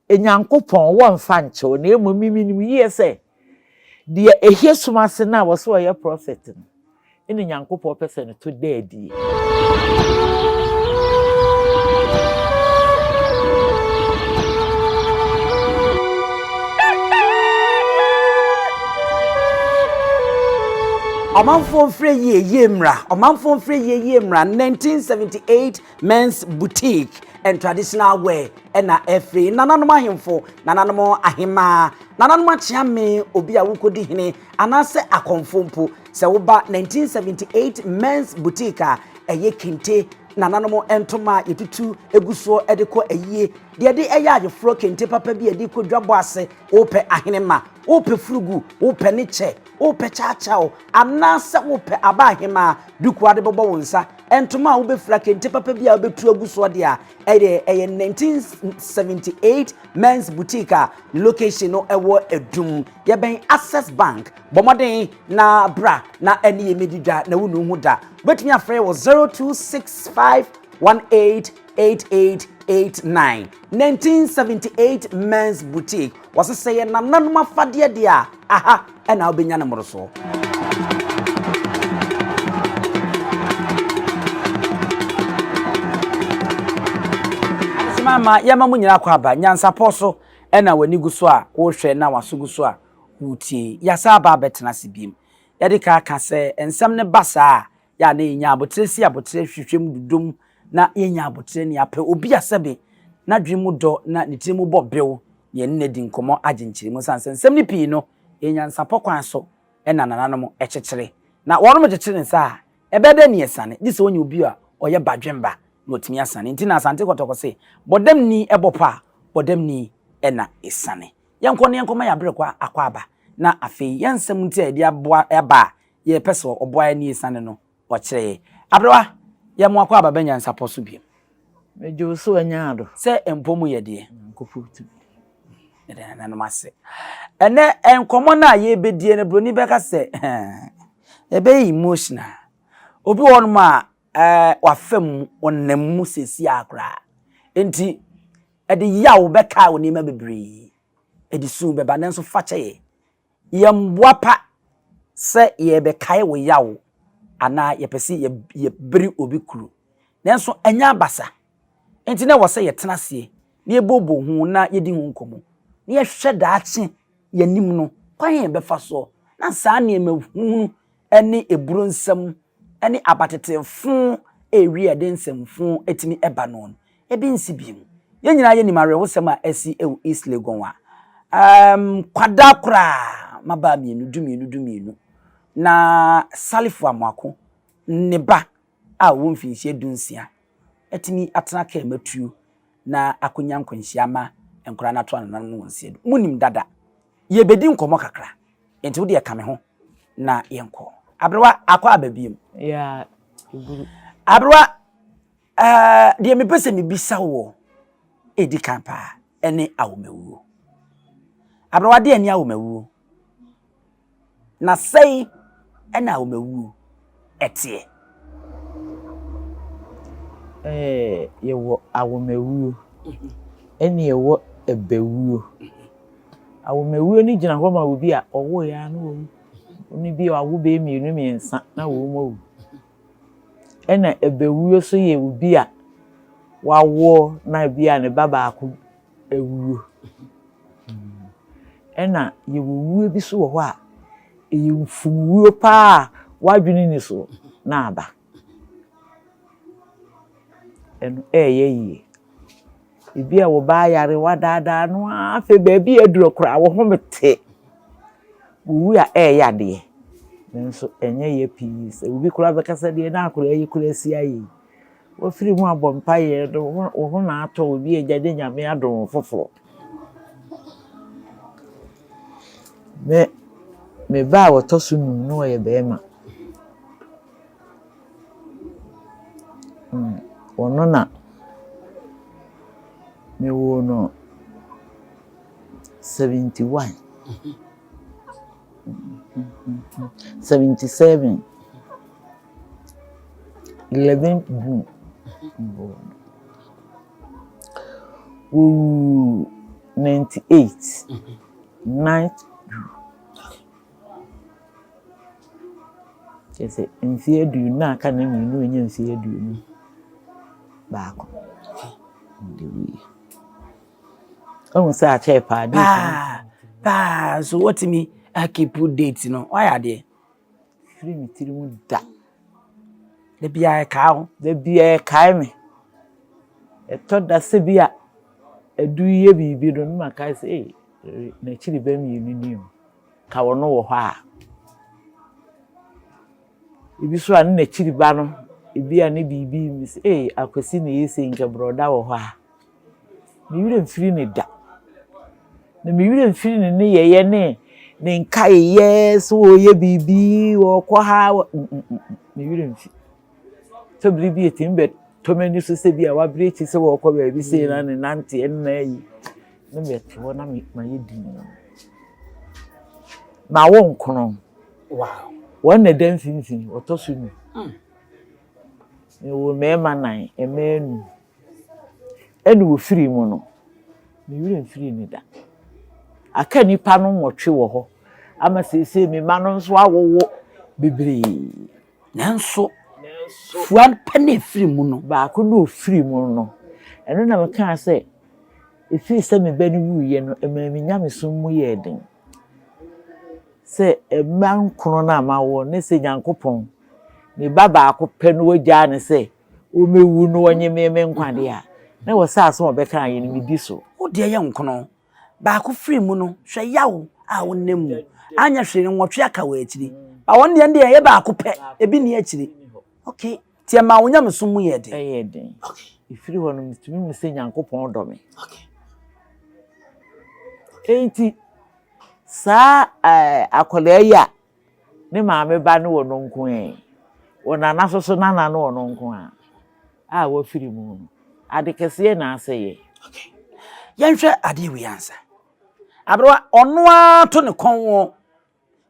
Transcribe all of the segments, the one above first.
Nyankopɔn wɔmfa nkyɛ wo, na mmom me menim yie sɛ deɛ ɛhye sum ase no a wɔsɛ ɔyɛ prɔfɛt no, ɛna Nyankopɔn pɛ sɛ ne to da adie. Ɔmanfoɔ mfrɛ yie yie mmra, ɔmanfoɔ mfrɛ yie yie mmra, 1978 Men's Boutique and Traditional Wear ɛna ɛfiri nananom ahemfo, nananom ahemaa, nananom akyeame, obi a wokɔdi hene anaasɛ akɔmfo mpo. Sɛ woba 1978 Men's Boutique a, ɛyɛ kente, nananom ntoma a yɛtutu gu soɔ de kɔ ayie, deɛ yɛde yɛ ayeforɔ, kente papa bi a yɛde kɔ dwabɔ ase, wopɛ ahenema, wopɛ furugu, wopɛ ne kyɛ, wopɛ kyaakyaaw, anaasɛ wopɛ aba ahemaa, duku a wode bɛbɔ wo nsa, ntoma a wobɛfira, kente papa bi a wobɛtu agu soɔ deɛ a, ɛdeɛ ɛyɛ 1978 Men's Boutique a ne location no ɛwɔ Adum. Yɛbɛn Access Bank. Bɔ mmɔden na bra na ɛne yɛn mmɛdi dwa na wonnu ho da. Wobɛtumi afrɛ wɔ 0265 188889. 1978 Men's Boutique. Wɔse sɛ yɛ nananom afadeɛ deɛ a, aha na wobɛnya no mmorosoɔ. Adesima ma yɛma mo nyinaa kɔ aba nyansapɔ so ɛna w'ani gu so a wohwɛ na w'aso gu so a wotie. Yɛasan aba abɛtena ase biem. Yɛde ka ka sɛ nsɛm no ba saa a, yɛ a na yɛnya aboterɛ si aboterɛ hwehwɛ mu dodom na yɛnya aboterɛ ne apɛ obi a sɛbe n'adwene mu dɔ na ne tiri mu bɔ bew na yɛne no adi nkɔmmɔ agye nkyerɛmu ɛsiane sɛ nsɛm no pii no yɛ nyansapɔ kwan so na nananom kyekyere na wɔnom kyekyere no saa a ɛbɛyɛ dɛn ne yɛsane gye sɛ wɔnya obi a ɔyɛ badwemba na watumi asane nti na Asante Kɔtɔkɔ se bɔdamni bɔ pɔ a bɔdamni na ɛsane. Yɛnkɔ na yɛnkɔma yɛn aberekwa akwaaba na afei yɛn nsɛm nti a yɛde aboa aba a yɛpɛ sɛ ɔboa yɛn ne yɛsiane no, ɔkyerɛ yɛn. Aberewa, yɛ mo akwaaba bɛ nyansapɔ so biom. Megye wo so anya ado. Sɛ mpo mu yɛ deɛ. Nyankopɔn tumi. Meda nananom ase. Ɛnɛ nkɔmmɔ no a yɛrebɛdie no, buroni bɛka sɛ ɛbɛyɛ emotional. Obi wɔ hɔnom a ɛɛ wafa mu, ɔnam mu seesei ara koraa. Enti ɛde yaw bɛkaa wo nneɛma bebree. Ɛde su bɛba, nanso fa kyɛ yɛn. Yɛmboapa sɛ yɛrebɛkae wo yaw anaa yɛpɛ sɛ yɛbere obi kuru. Nanso ɛnyɛ abasa. Enti na ɛwɔ sɛ yɛtena aseɛ na yɛbooboo ho na yɛdi ho nkɔmmɔ, na yɛhwɛ daakye yɛn anim no kwan a yɛbɛfa soɔ na saa nneɛma hunu ne aburo nsɛm ne abateteefo a ɛwie a ɛde nsɛmfo tumi ba no no, ebi nsi bio. Yɛn nyinaa yɛnim awerɛhosɛm a asi wɔ East Legon a um, kwadaa koraa mmabaa mmienu, dumienu dumienu, na Salifu Amoako ne ba a ɔwɔ mfinhyia dunsia atumi atena kaa mu atuo na akɔnya nkwanhyia ama nkwadaa no ato anananom no wɔn nsia du. Monim dada. Yɛbɛdi nkɔmmɔ kakra, nti wo deɛ ka me ho na yɛnkɔ. Aberewa, akɔ aba biom. Yeah, eburu. Aberewa, uh, deɛ mepɛ sɛ mebisa woɔ ɛdi kan paa ɛne awomawuo. Aberewa, deɛ ne awomawuo? Na sɛn na awomawuo ɛteɛ? Ɛɛ, yɛwɔ awomawuo ɛne yɛwɔ ɛbɛwuo. Awomawuo no gyina hɔ ma obi a ɔwoeɛ ara na wawu. Ɔno bi a wawo bɛyɛ mmienu mmiɛnsa na wɔn awu. Ɛna ɛbɛwuo nso yɛ obi a wawoɔ na ebi a ne ba baako awuo. Ɛna yɛwɔ wuo bi nso wɔ hɔ a, ɛyɛ mfomwuo paa a w'adwene nni so na aba. Ɛno ɛyɛ yie. Ebi a wo ba ayare, woadaadaa no ara afei baabi a aduru koraa wo home te. Wowu a ɛyɛ adeɛ, nanso ɛnyɛ yɛ pii. Sɛ obi koraa bɛka sɛ deɛ na akwadaa yi koraa asi ayɛ yi, wafiri mu abɔ mpaeɛ no, wo ho na atɔ wo bi agya de Nyame adom wo foforɔ. Me me ba a ɔtɔ so num no ɔyɛ barima. Ɔno na mewoo no 71, 77, 11 June. Wɔwuu. 98, 9th June. Kyerɛ sɛ mfeɛ aduonu na aka ne mmienu ɔnya mfeɛ 21 ɔde wuiɛ. Wohu sɛ akyɛɛ paa date no. Paa paa so watumi akeep date no wayɛ adeɛ. Firi me tiri mu da. Da biara ɛkaa wo. Da biara ɛkae me. Ɛtɔ da sɛ bi a adu yɛ biribi no na makae sɛ ee n'akyiri ba mmienu ni o. Ka ɔno wɔ hɔ a. Ebi so a ne n'akyiri ba no ebi a ne biribi mi sɛ ee Akwasi na ɛyɛ sei nka borɔda wɔ hɔ a. Me werɛ mfiri ne da. Na me werɛ mfiri ne nneyɛeɛ ne ne nkaeyɛ sɛ ɔreyɛ biribi ɔrekɔ ha me werɛ mfi. Tɔ bere bi ɛtumi bɛtɔ m'ani so sɛ bi a wabere akyi sɛ wɔrekɔ baabi sei na ne nanteɛ ne n'ayi na mɛte hɔ na mayɛ dinn. Mawo nkono. Wow. Wɔn na ɛda mfimfini, wɔtɔ so num. Mewɔ mmarima nan, mmaa num. Ɛna wɔfiri mu no, me werɛ mfiri ne da. Aka nnipa no nwɔtwe wɔ hɔ ama seesei me mma no nso awowo bebree. Nanso fua pɛ na ɛfiri mu no. Baako na ɔfiri mu no, ɛno na mekaa sɛ ɛfiri sɛ me ba no wuiɛ no, ɛmaa me nyamesom mu yɛɛ den. Sɛ mma nkono no a mawo ne sɛ Nyankopɔn ne ba baako pɛ no wagyaa ne sɛ ɔmmɛwu no ɔnye me me nkwa deɛ a, na wɔ sɛ asɛm a ɔbɛka ayɛ no medi so. Wo deɛ yɛ nkono. Baako firi mu no, hwɛ yaw a wonam mu. Anyɛ hwee no, nwɔtwe aka wɔ akyiri. Ba wɔn deɛ deɛ ɛyɛ baako pɛ, ebi nni akyiri. Okay. Nti ɛma wo nyamesom mu yɛ den. Ɛyɛ den. Okay. Ɛfiri hɔ no, metumi hu sɛ Nyankopɔn dɔ me. Okay. Enti saa ɛɛ akwadaa yi a ne maame ba no wɔ no nko ɛ, wɔ nana so so nana no wɔ no nko a, a wafiri mu no, ade kɛseɛ na asɛyɛ. Okay. Yɛnhwɛ adeɛ wei ansa. Aberewa, ɔno ara to ne kɔn wɔ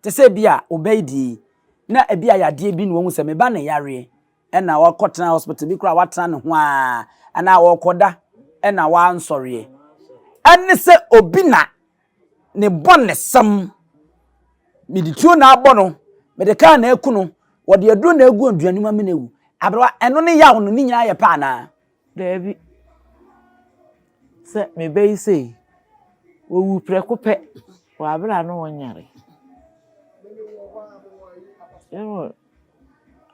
te sɛ bi a ɔbɛyi die na ebi a yadeɛ bi na wɔn sɛ me ba ne yareɛ ɛna wakɔtena hospital bi koraa watena ne ho a anaa wɔkɔda ɛna wansɔreɛ ɛne sɛ obi na ne bɔ ne sɛm mede tuo na abɔ no mede kaa na aku no wɔde aduro na agu aduane mu amena ewu aberewa ɛno ne yaw no ne nyinaa yɛ pɛ anaa. Daabi. Sɛ me ba yi sei, wɔwu prɛko pɛ wɔ abere a na ɔnyare. Ɛwɔ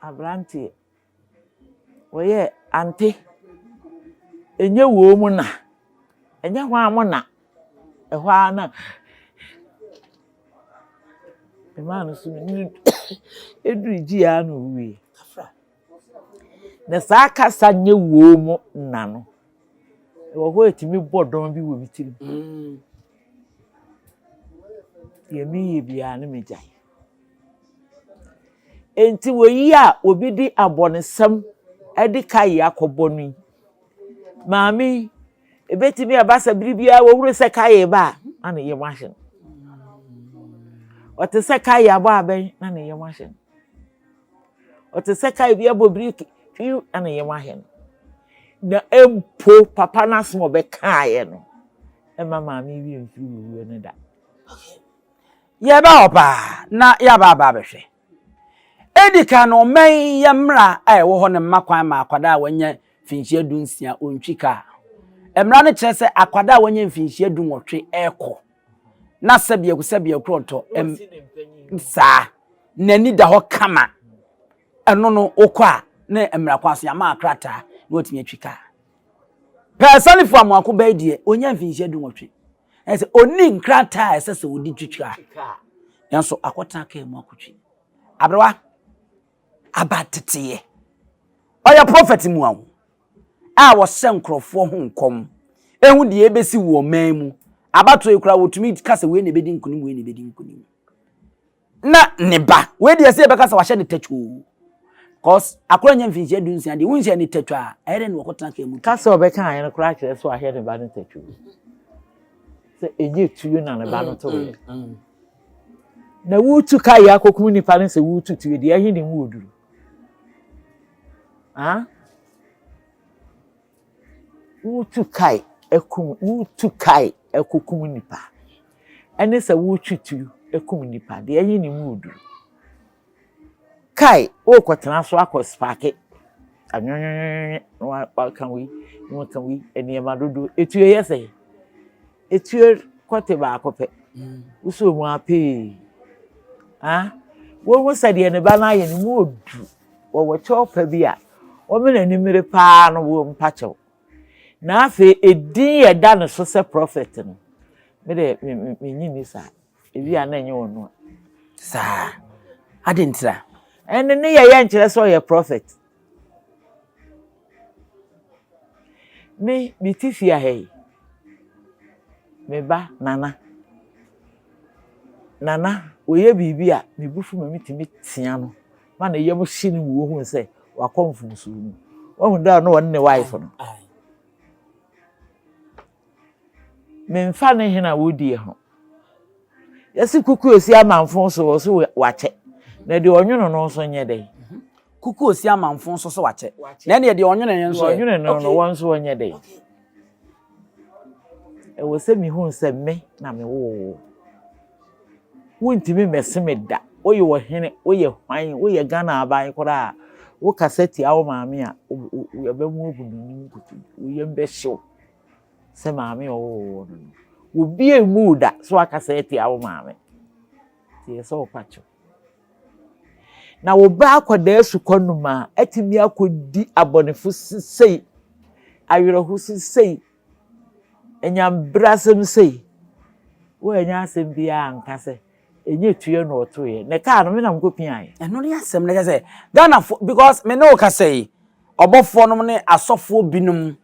aberanteɛ, wɔyɛɛ ante, ɛnyɛ wɔ mu na, ɛnyɛ hɔ a mo na, ɛhɔ ara na memaa no so ɛduru gyi ara na owuiɛ. Na saa kasa nyɛ wɔ mu na no, ɛwɔ hɔ a ɛtumi bɔ dɔn bi wɔ me tirim. Deɛ meyɛ biara no megyae. Enti wɔyi a obi de abɔnesɛm de kae akɔbɔ no yi, maame yi, ebetumi aba sɛ bere biara wɔhuru sɛ kae ba a, na ne yam ahye no. Ɔte sɛ kae abɔ abɛn na ne yam ahye no. Ɔte sɛ kae bi abɔ biriki twiw na ne yam ahye no. Na mpo papa no asɛm a ɔbɛkaeɛ no, ɛma maame yi werɛ mfiri wuwuo no da. Yɛba hɔ paa na yɛaba aba abɛhwɛ. Edi kan no, ɔman yi yɛ mmara a ɛwɔ hɔ no mma kwan ma akwadaa a wanya mfinhyia 16 ɔntwi kaa. Mmara no kyerɛ sɛ akwadaa a wanya mfinhyia 18 ɛrekɔ na sɛbiako sɛbiako korɔntɔ ɛm saa n'ani da hɔ kama ɛno no wokɔ a ne mmara kwan so yɛama akrataa na watumi atwi kaa. Pɛɛsanifo amoako bɛyi deɛ ɔnya mfinhyia 18 ɛsɛ ɔni nkrataa a ɛsɛ sɛ ɔdi twi kaa nanso akɔtena kaa mu akɔtwi. Aberewa aba teteɛ ɔyɛ prophet mu awo a wɔhyɛ nkurɔfoɔ ho nkɔm ehu deɛ ebesi wɔ ɔman mu abatoɔ yi koraa wɔtumi ka sɛ wei na ebedi nkunim wei na ebedi nkunim na ne ba wei deɛ sɛ yɛbɛka sɛ wahyɛ ne tɛtwoo cause akora nya mfinhyia 16 deɛ wonhyɛ ne tɛtwa a ɛyɛ dɛ na wɔkɔtena kaa mu. Kasa a ɔbɛka ayɛ no koraa kyerɛ sɛ wahwɛ ne ba no tɛtwoo sɛ ɛnyɛ tuo na ne ba no toeɛ. Na wotu ka yɛ akɔkum nipa no sɛ wotu tuo deɛ ɛhe ne mu oduru? Ah? Wotu kae akum wotu kae. ɛkɔkum nipa ɛne sɛ woretwe tuo ɛkum nipa deɛ ɛnye ne mu duru. Kae worekɔtena so akɔ spaake anwenwenwenwe na waka wei na waka wei nneɛma dodoɔ etuo yɛ sɛ etuo kɔte baako pɛ wosɔ mu apee ah wohu sɛ deɛ ne ba no ayɛ no mu odu wɔwɔ kyɛw pa bi a wɔn n'ani mmere paa no wɔ mpakyɛw na afei edin yɛ da ne so sɛ prophet no me de me me me nyi ni saa ebi a na ɛnyɛ wɔn no a. Saa adi ntira. Ɛne ne yɛ yɛ nkyerɛ sɛ ɔyɛ prophet. Me me ti fie ha yi me ba Nana Nana oyɛ biribi a me bu fu ma me tumi tea no ma ne yam hye ne mu wohu sɛ wakɔ mfomsoɔ mu. Wahu dɛ ɔno ɔne ne wife no. Memfa ne hene a wodie ho. Yɛsi kuku esi amanfo so wɔ so wakyɛ. Na deɛ ɔnwono no nso nyɛ dɛ. Kuku osi amanfo nso so wakyɛ. Na ɛne deɛ ɔnwono no nso yɛ. Ɔnwono no no wɔn nso wɔnyɛ dɛ. Ɛwɔ sɛ mehu sɛ me na mewoo wo. Wontumi mmɛse me da. Woyɛ ɔhene, woyɛ hwan, woyɛ Ghana aban koraa a, wokasa tia wo maame a, yɛbɛmo agu n'anim nkotodwe. Wo yam bɛhyew sɛ maame a ɔwoo wo no no. Obi emmu wo da sɛ wakasa atia wo maame. Nti yɛ sɛ ɔpa kyɛw. Na wo ba akɔdaa sukɔ num a, atumi akɔdi abɔnefo sei, awerɛho sei, anyambrasɛm sei. Woannya asɛm biara anka sɛ ɛnyɛ tuo na ɔtoeɛ. Ne kaa no, me na mekɔpiaeɛ. Ɛno ne asɛm no kyɛ sɛ Ghanafoɔ because me ne wo kasa yi ɔbɔfoɔ nom ne asɔfoɔ binom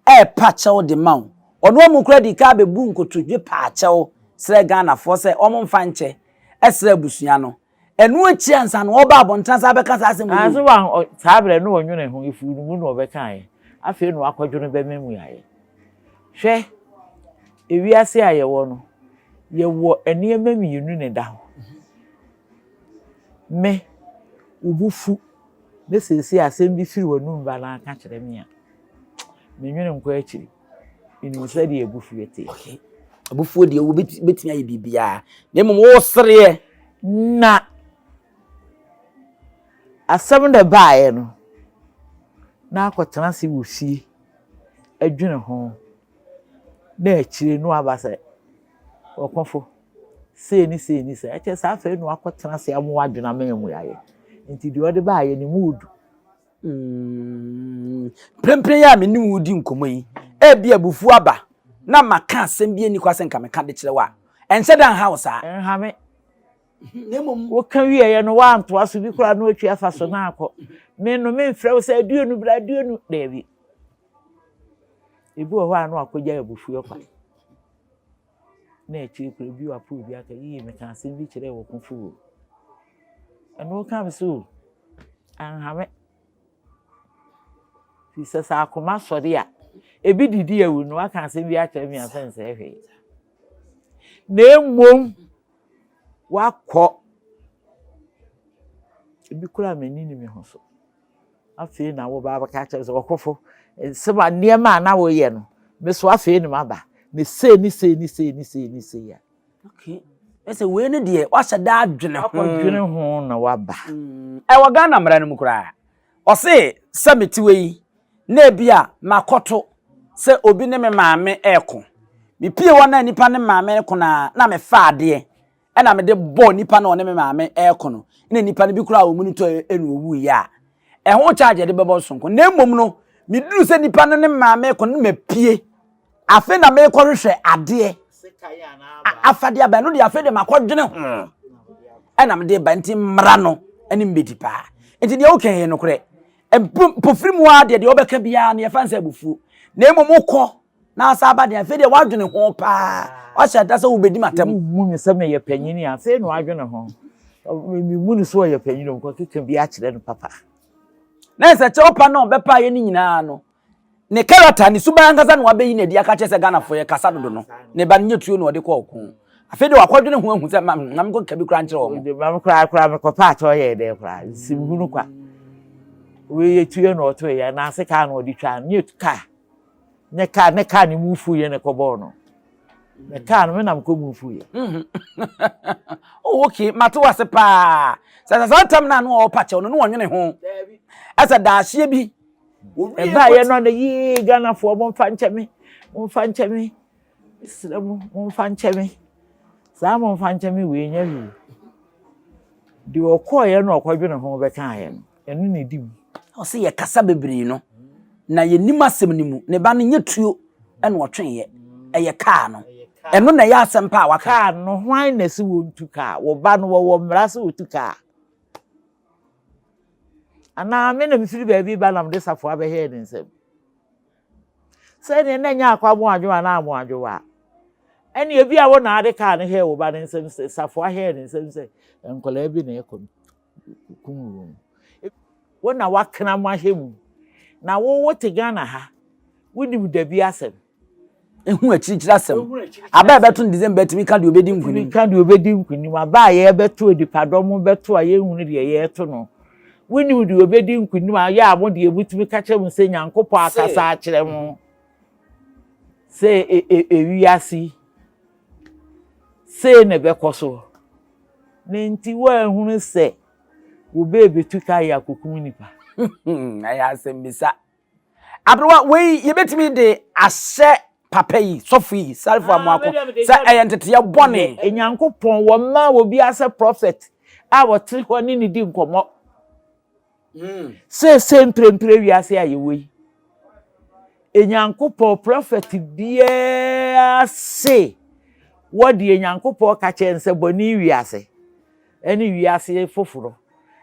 ɛɛpa kyɛw de ma wo. Ɔno amu koraa di ka abɛbu nkotodwe paa kyɛw srɛ Ghanafoɔ sɛ wɔn mfa nkyɛ ɛsrɛ abusua no. Ɛno akyi ansa na ɔba abɔnten asa abɛka saa asɛm yi. Ase wa saa berɛ no ɔnwene ho efu no mu na ɔbɛkaeɛ. Afei na wakɔdwene bɛma mu ayɛ. Hwɛ, ewiase a yɛwɔ no, yɛwɔ nneɛma mmienu na ɛda hɔ. Me, wo bo fu na seesei asɛm bi firi w'anum ba na aka kyerɛ me a, menwene nkɔ akyiri. Menim sɛdeɛ abufuo teɛ. Okay. Abufuo deɛ wobɛtumi ayɛ biribiara. Na mmom wosereɛ. Na asɛm na ɛbaeɛ no, na akɔtena ase wɔ fie adwene ho na akyire no aba sɛ ɔkɔfo sei ne sei ne sei. Ɛkyɛ sɛ afei na wakɔtena ase ama wadwene ama mmuaeɛ. Nti deɛ ɔde baeɛ no mu odu. Mprempren yi a me ne wo redi nkɔmmɔ yi, ebia abufuo aba na maka asɛm bi a ɛnni kwa sɛ nka meka de kyerɛ wo a, ɛnhyɛ da nha wo saa. Ɛnha me. Na mmom. Woka wieeɛ no, woantoa so bi koraa na watwi afa so na akɔ. Me no, memfrɛ wo sɛ aduonu bra aduonu. Daabi. Ebi wɔ hɔ a na wakɔgya abufuo kwa. Na akyire koraa bi wapo obi aka yie meka asɛm bi kyerɛɛ wɔ kofo o. Ɛno woka me so o. Anha me. Firi sɛ sɛ akoma sɔre a, ebi didi awu no waka asɛm bi akyerɛ me a sɛ nsɛe hwee. Na mmom wakɔ. Ebi koraa m'ani ni me ho so. Afei na woba abɛka akyerɛ sɛ ɔkofo nsɛm a nneɛma a na woyɛ no, me so afei na maba. Ne sei ne sei ne sei ne sei ne sei a. Okay. Ɛsɛ wei ne deɛ wahyɛ da adwene ho. Akɔdwene ho na waba. Ɛwɔ Ghana mmara no mu koraa. Ɔse sɛ mete wei yi, na ebi a makɔto sɛ obi ne me maame reko. Mepie hɔ na nipa ne maame reko no a, na mefa adeɛ ɛna mede bɔɔ nipa na ɔne me maame reko no. Na nipa no bi koraa a ɔmu no tɔɛ ɛna ɔwuiɛ a, ɛho charge yɛde bɛbɔ sonko. Na mmom no, meduru sɛ nipa no ne maame reko no na mapie. Afei na merekɔhwehwɛ adeɛ afadeɛ aba ɛno deɛ afei deɛ makɔdwene ho ɛna mede ba nti mmara no ɛne mbɛdi paa nti deɛ woka yɛ nokorɛ mpofiri mu ara deɛ deɛ wobɛka biara no yɛfa nsɛ abufuo na mmom wokɔ na asa aba deɛ afei deɛ woadwene ho paa wahyɛ da sɛ wobɛdi m'atam. Womu me sɛ meyɛ panyini a afei na wadwene ho memu no sɛ ɔyɛ panyini nkɔkeka bi akyerɛ no papa. Na ɛsɛ kyɛw pa na ɔbɛpaeɛ no nyinaa no Ne character, ne suban ankasa na wabeyi no adi aka akyerɛ sɛ Ghanafoɔ yɛ kasa dodo no, ne ba no nyɛ tuo na ɔde kɔ ɔko. Afei deɛ wakɔdwene ho ahu sɛ ma ma menkɔkeka bi koraa nkyerɛ wɔn. Ma me koraa koraa mekɔpɛ akyɛ ɔyɛɛ dɛn koraa nsɛmhunu kwa. Wei yɛ tuo na ɔtoeɛ anaase kaa na ɔde twaa no nyɛ kaa nyɛ kaa ne kaa ne mu fuiɛ na ɛkɔbɔɔ no. Na kaa no me na mekɔ mu fuiɛ. Oh, okay, mate wo ase paa. Sɛ sɛ saa ntam no a na ɔrepa kyɛw no, na ɔnwene ho. Ɛsɛ daahyeɛ bi. Ɛbaeɛ no na yee Ghanafoɔ momfa nkyɛ me, momfa nkyɛ me, mesrɛ mo, momfa nkyɛ me. Saa momfa nkyɛ me wei nyɛ hwee. Deɛ ɔkɔeɛ na ɔkɔdwene ho bɛkaeɛ no, ɛno na ɛdi mu. Ɔsɛ yɛkasa bebree no, na yɛnim asɛm no mu. Ne ba no nyɛ tuo na ɔtweeɛ, ɛyɛ kaa no. Ɛno na ɛyɛ asɛm pa a waka. Kaa no, hwan na ɛse wɔntu kaa? Wo ba no, wɔwɔ mmara sɛ ɔtu kaa? Anaa me na mefiri baabi ba na mede safoa bɛhɛɛ ne nsam? Sɛdeɛ na ɛnyɛ akɔ aboadwowa anaa aboadwowa a, ɛne ebi a wo na ade kaa no hɛɛ wo ba no nsam sɛ safoa hɛɛ ne nsam sɛ nkwadaa bi na ɛkɔ no kum wɔn. Wo na wakena mo ahyɛ mu. Na wo wote Ghana ha, wonim dabi asɛm. Ehu akyirikyiri asɛm. Aba a ɛbɛto no December tumi ka deɛ obedi nkunim. Tumi ka deɛ obedi nkunim. Aba a yɛbɛto nipadɔm bɛto a yɛnhunu deɛ yɛreto no. Wonim deɛ obedi nkunim a yɛ a mo deɛ motumi ka kyerɛ mo sɛ Nyankopɔn akasa akyerɛ mo sɛ ewiase yi sei na ɛbɛkɔ so. Ne nti woanhunu sɛ wo bɛɛbɛtu ka yɛ akokum nipa. Ɛyɛ asɛmmisa. Aberewa, wei yɛbɛtumi de ahyɛ papa yi, sɔfo yi, Sarifo ah, Amoako, sɛ ɛyɛ nteteɛ bɔne. Nyankopɔn wɔmaa obiara sɛ prɔfɛt a wɔte hɔ ne ne di nkɔmmɔ. Hmm. Seesei mprempren wiase a yɛwɔ yi, Nyankopɔn prɔfɛt biara se wɔde Nyankopɔn ka kyerɛ sɛ bɔne wiase ɛne wiase foforɔ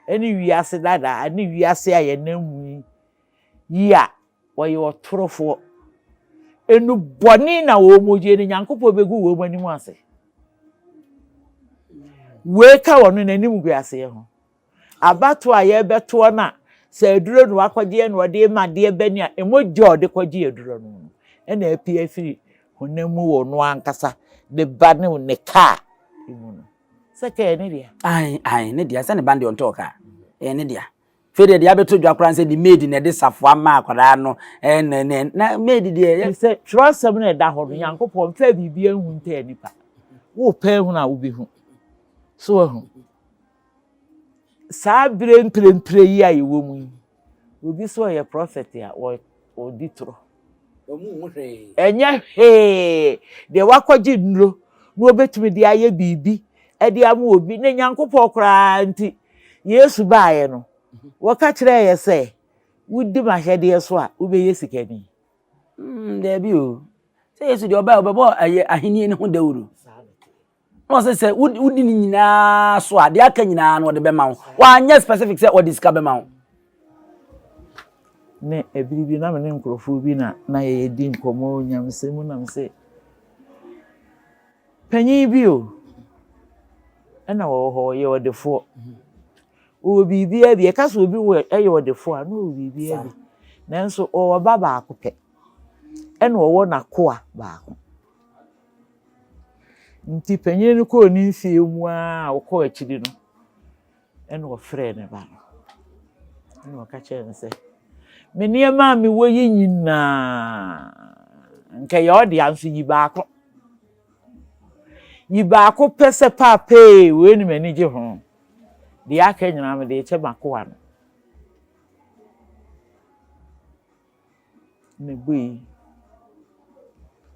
ɛne wiase dada ɛne wiase a yɛnam mu yi a wɔyɛ ɔtorofoɔ. Enu bɔne na wɔn mu gye no Nyankopɔn bɛgu wɔn anim ase. Wei ka wɔn n'anim gu aseɛ ho. Abatoɔ a yɛrebɛtoɔ no a, sɛ aduro na wakɔgyeɛ na ɔde rema adeɛ bɛne a, mogya a ɔde kɔgye aduro no no ɛna apue afiri honam mu wɔ ɔno ankasa ne ba ne ne kaa mu no. Sɛ kaa ne dea. Ae, ae, ne dea. Sɛ ne ba no deɛ ɔntɔɔ kaa. Ɛyɛ ne dea. Afei deɛ deɛ abɛtɔ dwa koraa sɛ de maid na ɛde safoa ma akwadaa no ɛna na na maid deɛ. Ɛfiri sɛ twerɛsɛm no a ɛda hɔ no, Nyankopɔn mfaa biribiara nhuntaa nnipa. Wopɛ ahunu a wobɛhu. So wahu? Saa berɛ mprempren yi a yɛwɔ mu yi, obi sɛ ɔyɛ prɔfɛt a, ɔdi torɔ. Ɛnyɛ hwee. Deɛ wakɔgye nnuro na ɔbɛtumi de ayɛ biribi de ama obi, ne Nyankopɔn koraa nti, Yesu baeɛ no, wɔka kyerɛɛ yɛ sɛ, wodi m'ahyɛdeɛ so a, wobɛyɛ sikani. Mm, daabi o. Sɛ Yesu deɛ ɔbaeɛ ɔbɛbɔ ɛyɛ ahennie no ho dawuro. Na ɔsɛ sɛ wodi ne nyinaa so a, deɛ aka nyinaa no ɔde bɛma wo. Wanyɛ specific sɛ ɔde sika bɛma wo. Ne ɛbere bi na me ne nkurɔfoɔ bi na na yɛdi nkɔmmɔ nyamesɛm mu nam sɛ panyin bi o ɛna wɔwɔ hɔ ɔyɛ ɔdefoɔ ɔwɔ biribiara bi ɛka sɛ obi wɔ ɛyɛ ɔdefoɔ a na ɔwɔ biribiara bi nanso ɔwɔ ba baako pɛ ɛna ɔwɔ n'akoa baako. Nti panyin no kɔɔ ne mfeɛ mu ara a ɔkɔɔ akyiri no, ɛna ɔfrɛɛ ne ba no. Ɛna ɔka kyerɛɛ no sɛ, me nneɛma a mewɔ yi nyinaa, nka ɛyɛ wo dea nso yi baako. Yi baako pɛ sɛ paapee wei ne m'ani gye ho. Deɛ aka nyinaa mede rekyɛ m'akoa no. Na bue.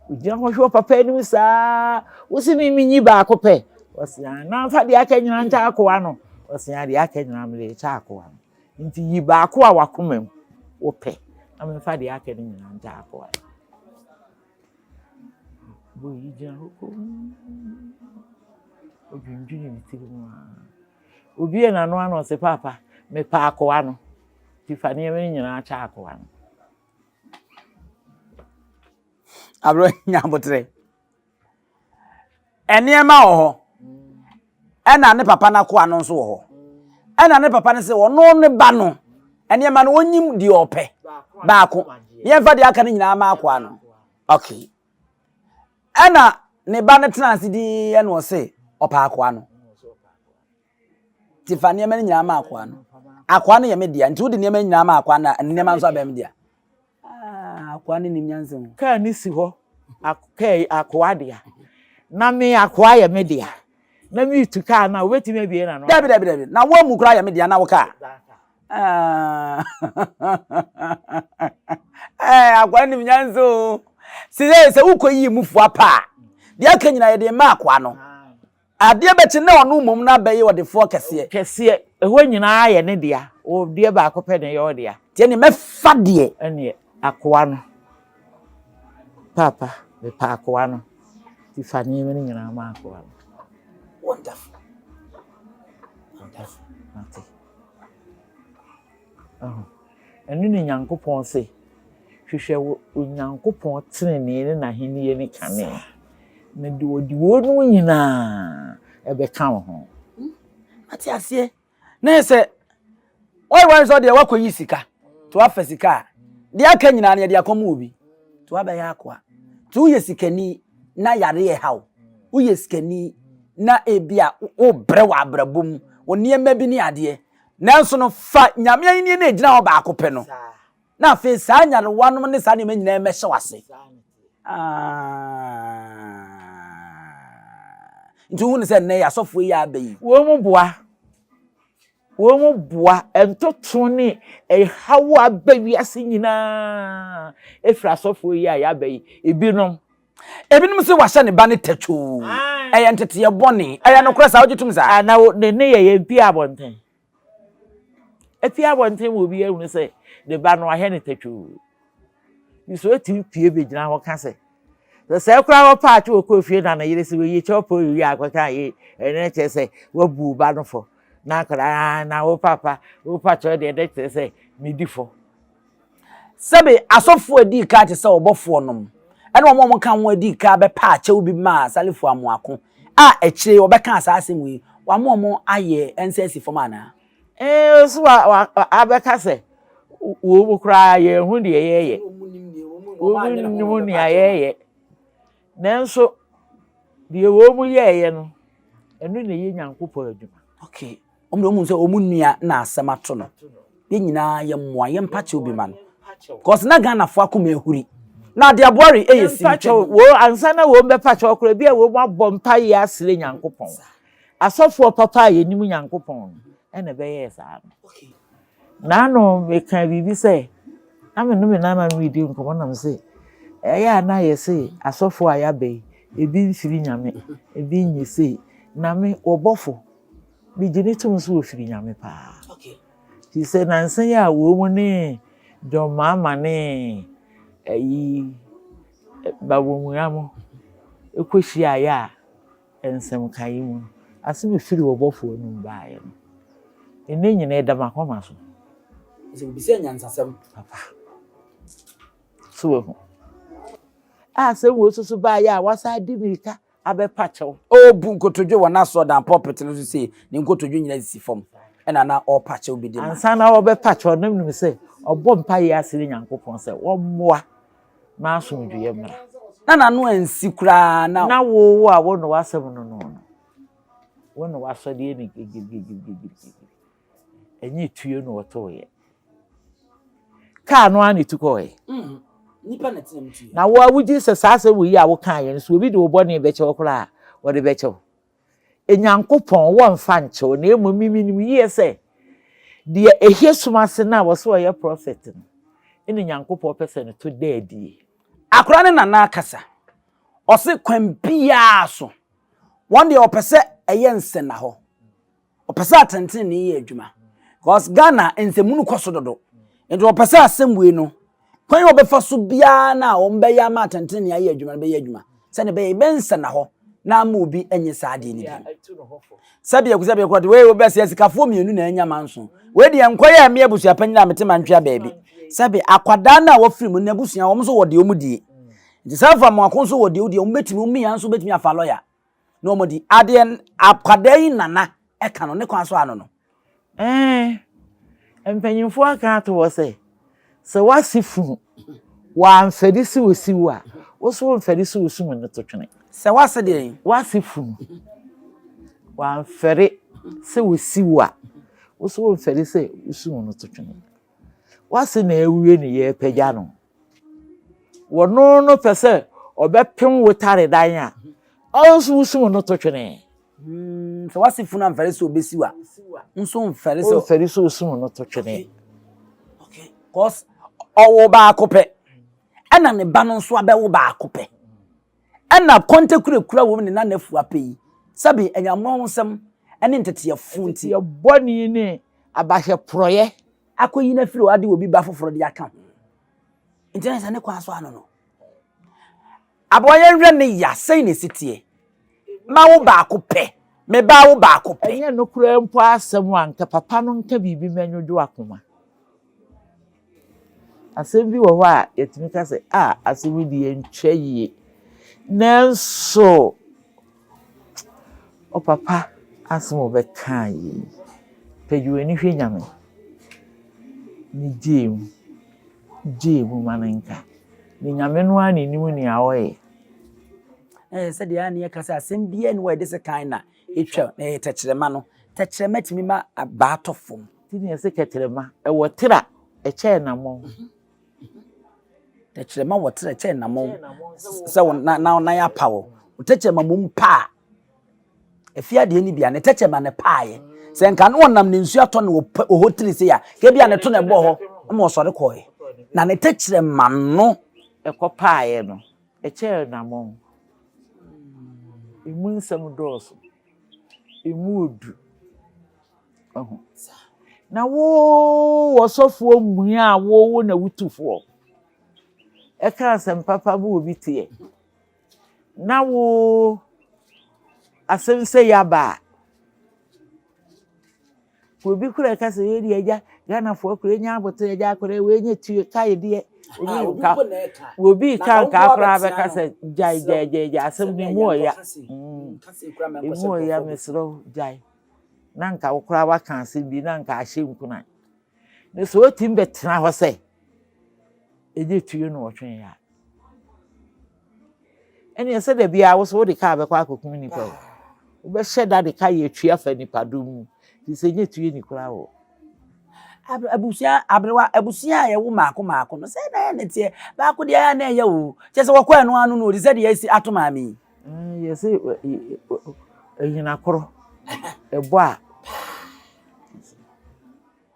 Ogyina hɔ hwɛ ɔpapa anim saa. Wosi mi mi nyi baako pɛ. Ɔsi ah na nfa deɛ aka nyinaa nkyɛ akoa no. Ɔsi ah deɛ aka nyinaa mede kyɛ akoa no. Nti yi baako a wakoma mu wopɛ na memfa deɛ aka no nyinaa nkyɛ akoa no. Boy yi gyina hɔ komm. Odwendwene ne tiri mu aa. Obiee n'ano ano ɔse, Paapa, mepɛ akoa no, nti fa nneɛma no nyinaa kyɛ akoa no. Aberɛ nya aboterɛ. Nneɛma wɔ hɔ, ɛna ne papa no akoa no nso wɔ hɔ. Ɛna ne papa no sɛ ɔno ne ba no, nneɛma no ɔnyim deɛ ɔpɛ baako. Yɛmfa deɛ aka no nyinaa ma akoa no. Okay. Ɛna ne ba no tena ase dinn ɛna ɔse ɔpɛ akoa no. Nti fa nneɛma no nyinaa ma akoa no. Akoa no yɛ me dea, nti wode nneɛma no nyinaa ma akoa no a, nneɛma nso abɛn me dea. Ah, akoa no nim nyansa o. Kaa no si hɔ, kaa yi akoa dea. Na me akoa yɛ me dea. Na meretu kaa no a, wobɛtumi abue n'ano? Dabi, dabi, dabi. Na woamu koraa yɛ me dea na wo kaa. Ɛɛ, akoa nim nyansa o. Sɛ sɛ wokɔyi mu fua pa a, deɛ aka nyinaa yɛde ma akoa no. Adeɛ bɛkye na ɔno mmom no abɛyɛ ɔdefoɔ kɛseɛ. Kɛseɛ, ɛhɔ nyinaa yɛ ne dea. Wo deɛ baako pɛ na ɛyɛ wo dea. Nti ɛneɛ mɛfa deɛ. Ɛneɛ akoa no, Paapa, mepɛ akoa no, nti fa nneɛma no nyinaa ma akoa no. Wonderful. Wonderful. Mate. Ɔho. Ɛno ne Nyankopɔn se, Hwehwɛ wo Onyankopɔn tenenee ne n'ahennie no kane, na deɛ ɔde weinom nyinaa ɛbɛka wo ho. Mate aseɛ. Na yɛ sɛ, wɔyɛ wɔn sɛ ɔdeɛ wakɔyi sika, to afa sika a, deɛ aka nyinaa no yɛde akɔma obi, to abɛyɛ akoa. To woyɛ sikani na yareɛ ha wo, woyɛ sikani na ebi a wobrɛ wɔ abrabɔ mu, wɔ nneɛma bi ne adeɛ, Nanso no, fa Nyame ahenni no a egyina hɔ baako pɛ no, na afei saa nyarewa nom ne saa nneɛma nyinaa mmɛhyɛ w'ase. Ah. Nti wohu no sɛ nnɛ yɛ asɔfoɔ yi aba yi. Wɔn mu boa. Wɔn mu boa ntoto ne ɛhaw a aba wiase nyinaa efiri asɔfoɔ yi a yɛaba yi ebinom. Ebinom se wahyɛ ne ba no tatwoo. Ɛyɛ nteteɛ bɔne. Ɛyɛ nokorɛ saa? Wogye tom saa? Na ne nneyɛeɛ mpue abɔnten. Apue abɔnten ma obi ahunu sɛ ne ba no wahwɛ no tatwoo. Nti sɛ ɔtumi pue bɛgyina hɔ ka sɛ, sɛ sɛɛ koraa wɔpa atwe wɔ kɔɔ fie na ne yere sɛ wɔyi kyɛ ɔpɛ oyi a akɔka yei, ɛno kyerɛ sɛ wabu wo ba no fɔ. Na akwadaa na wo papa, wo pa kyerɛ deɛ ɛdɛ kyerɛ sɛ medi fɔ. Sɛbe asɔfoɔ a ɛdii kan te sɛ ɔbɔfoɔ nom ne wɔn a wɔka ho a ɛdii kan bɛpaa kyɛw bi maa Salifu Amoako a akyire yi wɔbɛkaa saa asɛm wei, wɔama wɔn ayɛ nsa asi fam anaa? Ee, so wa wa abɛka sɛ wɔn mu koraa yɛnhu deɛ yɛyɛ. Wɔn nim nea yɛyɛ. Nanso deɛ wɔn mu yɛɛyɛ no, ɛno na ɛyɛ Nyankopɔn adwuma. Okay. Wɔn deɛ wɔn sɛ wɔn nua na asɛm ato no. Yɛn nyinaa yɛ mmoa yɛn mpakyɛw bi ma no. Cause na Ghana fo akoma ehuri. Na ade aboare ɛyɛ si mpakyɛw wo ansa na wɔn bɛ pakyɛw koraa bi a wɔn abɔ mpa yɛ asrɛ Nyankopɔn. Asɔfoɔ papa a yɛnim Nyankopɔn no ɛna ɛbɛyɛɛ saa no. Naano meka biribi sɛ na me ne me nana no redi nkɔmmɔ na mese ɛyɛ a na yɛse asɔfoɔ a yɛaba yi ebi mfiri Nyame ebi nyɛ sei na me wɔbɔfo Megye no tom sɛ wɔfiri Nyame paa. Firi sɛ nansa yi a wɔn ne John Mahama ne ayi Bawumia mo kɔhyiaeɛ a nsɛmka yi mu no, asɛm ɛfiri ɔbɔfoɔ no mu baeɛ no, ɛnnɛ nyinaa ɛda m'akoma so. Sɛ wobisa nyansasɛm. Papa. So wahu. A asɛm wei nso so baeɛ a wasan di mirika abɛpa kyɛw. Ɔrebu nkotodwe wɔ n'asɔrdan pulpit no so sei, ne nkotodwe nyinaa sisi fam, ɛna na ɔrepa kyɛw bi de ma. Ansa na ɔrebɛpa kyɛw no, na menim sɛ ɔbɔ mpaeɛ asrɛ Nyankopɔn sɛ ɔmmoa ma asomdwoeɛ mmra. Na n'ano ansi koraa na. Na wo wo a wo na w'asɛm no no no, wo na w'asɔdeɛ no gigirigirigirigiri. Ɛnyɛ tuo na ɔtooeɛ. Kaa no ara na ɛtu kɔɔeɛ. Mm, nipa na tena mu tuo. Na wo a wogye sɛ saa asɛm wɔ yi a wokaeɛ no, sɛ obi de wo bɔne bɛkyɛ wo koraa a, wɔde bɛkyɛ wo. Nyankopɔn wɔmfa nkyɛ wo, na mmom me menim yie sɛ deɛ ɛhia sum ase no a wɔsɛ ɔyɛ prɔfɛt no, ɛna Nyankopɔn pɛ sɛ ne to da adie. Akora ne nana akasa. Ɔse kwan biara so, wɔn deɛ ɔpɛ sɛ ɛyɛ nsɛnnahɔ. Ɔpɛ sɛ atɛntenenee yɛ adwuma because Ghana nsɛmunu kɔ so dodo. Nti ɔpɛ sɛ asɛm wei no, kwan a wɔbɛfa so biara no a wɔbɛyɛ ama atɛntenenee ayɛ adwuma no bɛyɛ adwuma sɛdeɛ ɛbɛyɛ yɛbɛnsɛna hɔ na ama obi nyɛ saa adeɛ no bi. Sɛdeɛ ɛkɔ sɛdeɛ ɛkɔ wei wobɛsɛ asikafoɔ mmienu na anya manso. Wei deɛ nkɔyɛ me abusua panyin a mete mantwea baabi. Sɛbe akwadaa no a wɔfiri mu no abusua wɔn nso wɔ deɛ wɔn die. Nti saa fa mmoako nso wɔ deɛ wɔn die wɔn bɛtumi wɔn mmea nso bɛtumi afa lɔya. na wɔn di adeɛ akwadaa yi nana ɛka no ne kwan so ano no. Ɛɛ mpanyinfoɔ aka ato hɔ sɛ sɛ w'ase funu w'anfɛde sɛ osi wo a wo so wonfɛde sɛ osum no to twene. Sɛ w'ase deɛ. W'ase funu w'anfɛre sɛ osi wo a wo so wonfɛde sɛ osum no to twene. W'ase na awie ne yɛrepagya no. Wɔno no pɛ sɛ ɔbɛpem wo taredan a. Ɔno nso wosum no to twene. Hmm, sɛ wase funu amfɛre sɛ obesi wa. Nso mfɛre sɛ. Ɔmfɛre sɛ osum no to twene. Okay. Cause ɔwɔ baako pɛ. Ɛna ne ba no nso abɛwo baako pɛ. Ɛna kɔntakurakura wɔ mu ne nana afua pɛ yi. Sɛbe anyammɔnsɛm ne nteteɛfo nti. Nteteɛ bɔne ne abahwɛ porɔeɛ. Akɔyi no afiri hɔ ade obi ba foforɔ de aka ho. Nti na sɛ ne kwan so ano no. Aboa yɛnhwɛ ne ya sɛn na ɛsi teɛ. Ma wo baako pɛ. Me ba wo baako pɛ. Ɛnyɛ no koraa mpo asɛm a anka papa no nka biribi mɛnwodwo akoma. Asɛm bi wɔ hɔ a yɛtumi ka sɛ, ah, asɛm yi deɛ ɛntwa yie. Nanso, ɔpapa asɛm a ɔbɛkaa yei, pagya w'ani hwɛ Nyame ne gyee mu, gyee mu ma no nka. Ne Nyame no ara na ɛnim nea ɔyɛ. Ɛɛ sɛdeɛ a ne yɛka sɛ asɛm biara ni hɔ a yɛde sekan na ɛtwa na ɛyɛ tɛkyerɛma no. Tɛkyerɛma tumi ma abaa tɔ fam. Ti na yɛse kɛtrɛma, ɛwɔ tira ɛkyɛn namɔn. Tɛkyerɛma wɔ tira ɛkyɛn namɔn. Sɛ wo na na nan apa wo. Wo tɛkyerɛma mum pa a. Efi adeɛ ni bia ne tɛkyerɛma ne paeɛ. Sɛ nka no ɔnam ne nsuo atɔ ne ɔhɔ tiri se ya. Kɛ bia ne to na ɛbɔ hɔ ma ɔsɔre kɔɛ. Na ne tɛkyerɛma no. Ɛkɔ paeɛ no ɛkyɛn namɔn. Emu nsɛm dɔɔso. Emu odu. Wahu? Na wo ɔsɔfoɔ mua a wo wo na wotu foɔ. Ɛka asɛm papa ma obi teɛ. Na wo asɛm sɛ yaba a, obi kura ɛka sɛ yɛ deɛ agya Ghanafoɔ kura nya abotere agya akora wei nyɛ tue kae deɛ. Obi ka obi ka nka akora bɛka sɛ gyae gyae gyae gyae asɛm no emu ɔya. Emu ɔya mesrɛ wo gyae. na anka wo koraa woaka asɛm bi na anka ahyɛ nkuran. Na sɛ otumi bɛtena hɔ sɛ ɛnyɛ tue na ɔtwe yɛ a, ɛneɛ sɛ da biara wo so wode kaa bɛkɔ akɔkum nnipa o. Wobɛhyɛ da de ka yɛ atwi afa nnipadɔm mu. Nti sɛ ɛnyɛ tue ni koraa wɔ. Abusua aberewa abusua a yɛwo maako maako no sɛ na ɛyɛ ne teɛ baako deɛ ɛyɛ na ɛyɛ o kyɛ sɛ wɔkɔ ɛno ano no ɔde sɛ deɛ asi ato maame yi. Yɛse anyina koro ɛbɔ a.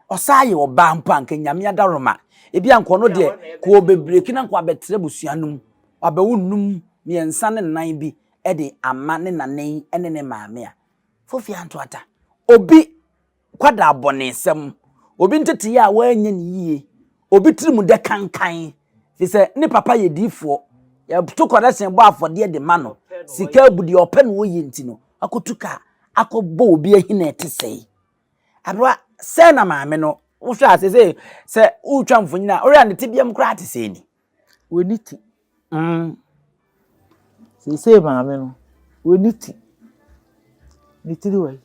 Ɔsaa yɛ ɔbaa mpo a nka Nyame adaworoma ebi a nka ɔno deɛ kɔ ɔbɛbreki na nka wabɛtra abusua no mu wabɛwo num mmiɛnsa ne nnan bi de ama ne nana yi ne ne maame a Fofie Antoata obi kwadaa bɔnesɛm, obi nteteyɛ a wanyɛ no yie, obi tirim dɛ kankan, fi sɛ ne papa yɛ diifoɔ, yɛto kɔrɛsen bɔ afɔdeɛ de ma no, sika abu deɛ ɔpɛ na ɔyɛ nti no, akɔtu kaa akɔbɔ obi ahina ɛte sɛe. Aberewa, sɛ na maame no, wohwɛ a sɛ sɛ wotwa mfonyin a, wohwɛ a ne tebea mu koraa te sɛ ni. Wɔnni ti. Seesei maame no, ɔnni ti. Ne tiri wɔ he?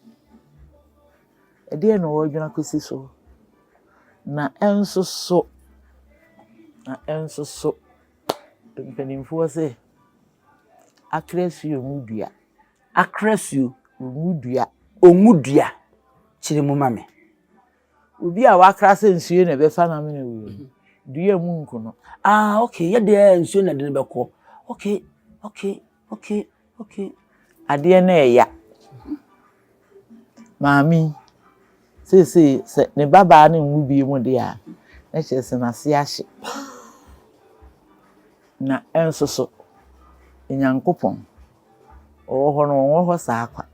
Ɛdeɛn na ɔredwene akɔsi so? Na ɛnso so, na ɛnso so, mpanimfoɔ se, akra suo ngu dua. Akra suo ngu dua. Ɔngu dua. Kyerɛ mu ma me. Obi a wakra sɛ nsuo na ɛbɛfa no amena wuo no, dua mu nku no. Ah, okay, yɛ deɛ nsuo na ɛde no bɛkɔ. Okay, okay, okay, okay. Adeɛ no ɛya. Maame yi, seesei sɛ ne babaa no nwu bio mu deɛ a, na kyerɛ sɛ n'ase ahye. Na ɛnso so, Nyankopɔn, ɔwɔ hɔ no, ɔnwɔ hɔ saa kwa.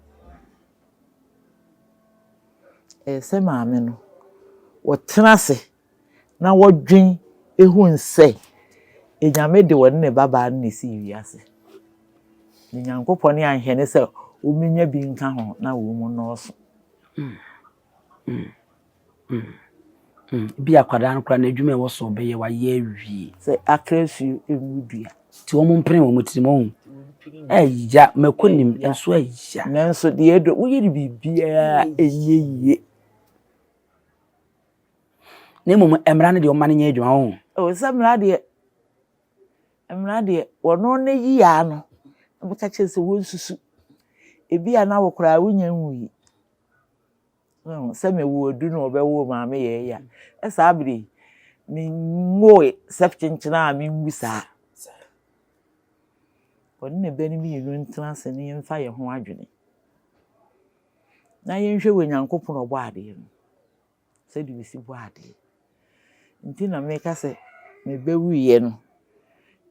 Ɛyɛ sɛ maame no, wɔtena ase na wɔdwen hu sɛ Nyame de wɔne ne babaa no na esii wiase. Na Nyankopɔn anhwɛ ne sɛ wɔmenya bi nka ho na wɔn mu nnɔɔso. Mm, mm, mm, mm. Bi akwadaa no koraa n'adwuma a ɛwɔ so ɔbɛyɛ wayɛ awie. Sɛ akra suo ngu dua. Nti wɔn mpene wɔn tirim ɔho. Ɛya mako nim nso ɛya. Nanso deɛ ɛdɔ woyɛ no biribiara ɛnyɛ yie. Na mmom mmara no deɛ ɔma no nyɛ adwuma ɔho. Ɛwɔ sɛ mmara deɛ mmara deɛ wɔno ne yia no na bɛka kyerɛ sɛ wɔnsusu. Ebi a na wo koraa wonya nwui. Sɛ mewoo adu na wɔbɛwoo maame yɛ ya. Saa bere yi, menwoe sɛ kyenkyena a menwu saa. Ɔne ne ba no mmienu ntena ase na yɛmfa yɛn ho adwene. Na yɛnhwɛ wɔ Nyankopɔn a ɔbɔ adeɛ no, sɛdeɛ ɔsi bɔ adeɛ. Nti na meka sɛ me ba wuiɛ no,